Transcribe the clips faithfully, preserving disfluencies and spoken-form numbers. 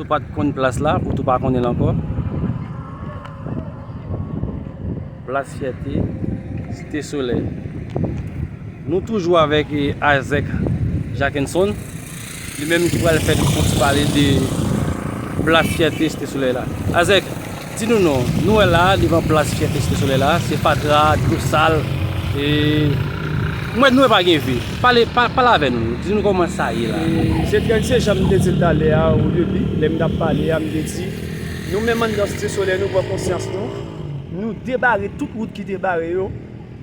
Tou pa t konn plas la, pou tou pa konnen l ankò. Plas Fyète, Site Solèy. Nou toujou avèk, eh, Azèk Jackenson, li menm ki pral fè nou yon ti pale de Plas Fyète, Site Solèy la. Azèk, di nou non, nou wè la, devan Plas Fyète, Site Solèy la, se fatra, dlo sal, e mwen, nou wè pa gen vi. Pale, pa-, pale avè nou, di nou kòman sa ye la. E, se trèz se jan m te di l talè a, o debi, lè m t ap pale a, m te di, nou menm anndan Site Solèy, nou pran konsyans nou, nou debare tout wout ki te bare yo.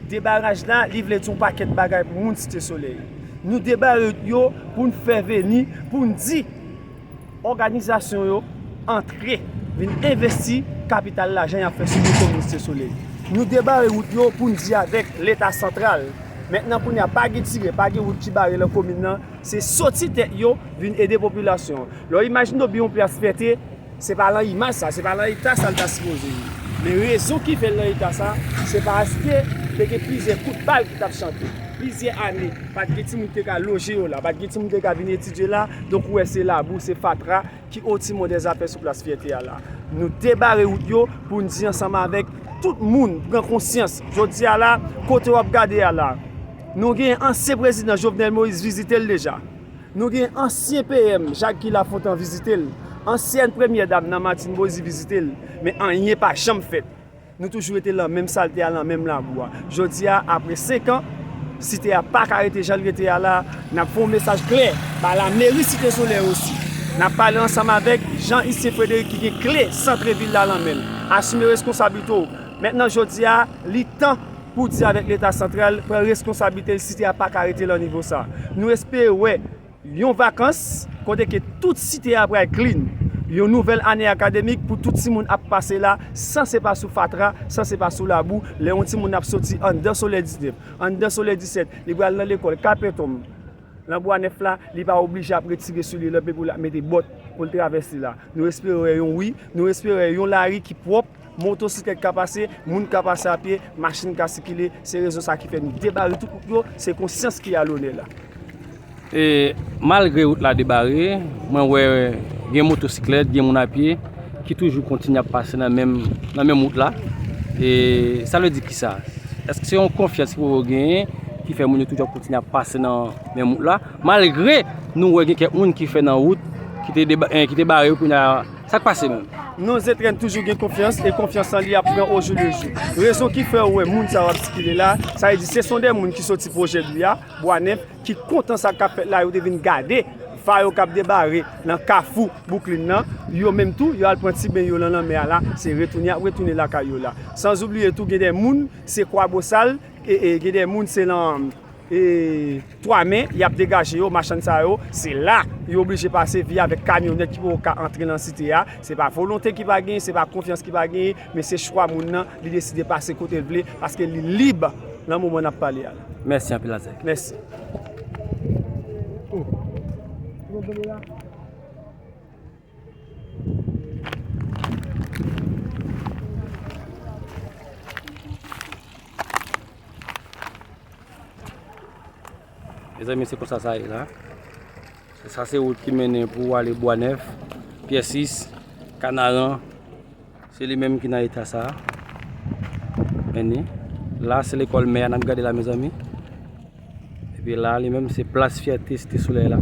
Debaraj la, li vle di yon pakèt bagay pou moun Site Solèy. Nou debare yo pou n fè vini, pou n di òganizasyon yo antre, vin envesti kapital la, jan y ap fè sou do komin Site Solèy. Nou debare wout yo pou n di avèk Leta santral. Mentnan, kounye a, pa gen tire, pa gen wout ki bare nan komin nan. Se soti tèt yo vin ede popilasyon an. Lè w imajine w byen yon plas Fyète, se pa lan imaj sa, se pa lan eta sa l ta sipoze ye. Men rezon ki fè l lan eta sa, se paske te gen plizyè kout bal ki t ap chante. Plizyè ane, pa t gen timoun ki te ka loje yo la, pa t gen timoun ki te ka vin etidye la. Donk, ou wè, se labou, se fatra ki o timon dèzafè sou Plas Fyète a la. Nou debare wout yo pou n di ansanm avèk tout moun pran konsyans. Jodi a la, kote w ap gade a la, nou gen ansyen prezidan Jovenel Moïse vizite l deja. Nou gen ansyen P M Jacques Guy Lafontant vizite l. Ansyèn premyè dam nan Martine Moïse vizite l. Men anyen pa janm fèt. Nou toujou rete lan menm salte a, lan menm labou a. Jodi a, apre senk an, site a pa ka rete jan l rete a la. N ap fè yon mesaj klè ba lameri Site Solèy osi. N ap pale ansanm avèk Jean Hicien Frédéric ki gen kle santrevil la lan men l. Asime reskonsablite w. Mentnan, jodi a, li tan pou di avèk Leta santral pran reskonsablite l, site a pa ka rete lan nivo sa. Nou espere wè yon vakans kote ke tout site a pral clean. Yon nouvèl ane akademik pou tout timoun ap pase la, san se pa sou fatra, san se pa sou labou. Lè yon timoun ap soti anndan Solèy diznèf, anndan Solèy disèt, li pral nan lekòl Kapetonm, lan Bwa Nèf la, li pa oblije ap retire soulye l anpe pou l ap mete bòt pou l travèse la. Nou espere wè yon wi, nou espere wè yon lari ki pwòp, motosiklèt ka pase, moun ka pase a pye, machin ka sikile. Se rezon sa ki fè nou debare tout wout yo, se konsyans ki a lonè la. E, malgre wout la debare, mwen wè gen motosiklèt, gen moun a pye ki toujou kontinye ap pase nan menm, nan menm wout la. E sa vle di kisa? Èske se yon konfyans ki poko genyen ki fè moun yo toujou ap kontinye ap pase nan menm wout la? Malgre nou wè gen kèk moun ki fè nan wout, ki te deba-, eh, ki te bare yo kounye a, sa k pase menm? Non, Zetrenn toujou gen konfyans e konfyans lan li ap pran ojoulejou. Rezon ki fè ou wè moun sa yo ap sikile la, sa vle di se son de moun ki soti Pwojè Dwi a, Bwa Nèf, ki kontan sa k ap fèt la, yo te vin gade fa yo k ap debare nan kafou Bouklin nan. Yo menm tou, yo al pran ti ben yo lan lanmè a la, se retounen y ap retounen lakay yo la. Sanzoubliye tou, gen de moun, se Kwabosal, e, e, gen de moun, se lan, e, Twamen, y ap degaje yo, machann sa yo, se la yo oblije pase via avèk kamyonèt ki poko ka antre lan site a. Se pa volonte ki pa genyen, se pa konfyans ki pa genyen, men se chwa moun nan, li deside pase kote l vle, paske li lib lan moman n ap pale a la. Mèsi anpil, Azèk. Mèsi. Mezanmi, se konsa sa ye la. Sa se wout ki mennen pou w ale Bwa Nèf, Pyè Sis, Kanaran. Se li menm ki nan eta sa a. Men ni. La, se lekòl mè a n ap gade la, mezanmi. Epi la, li menm, se Plas Fyète, Site Solèy la.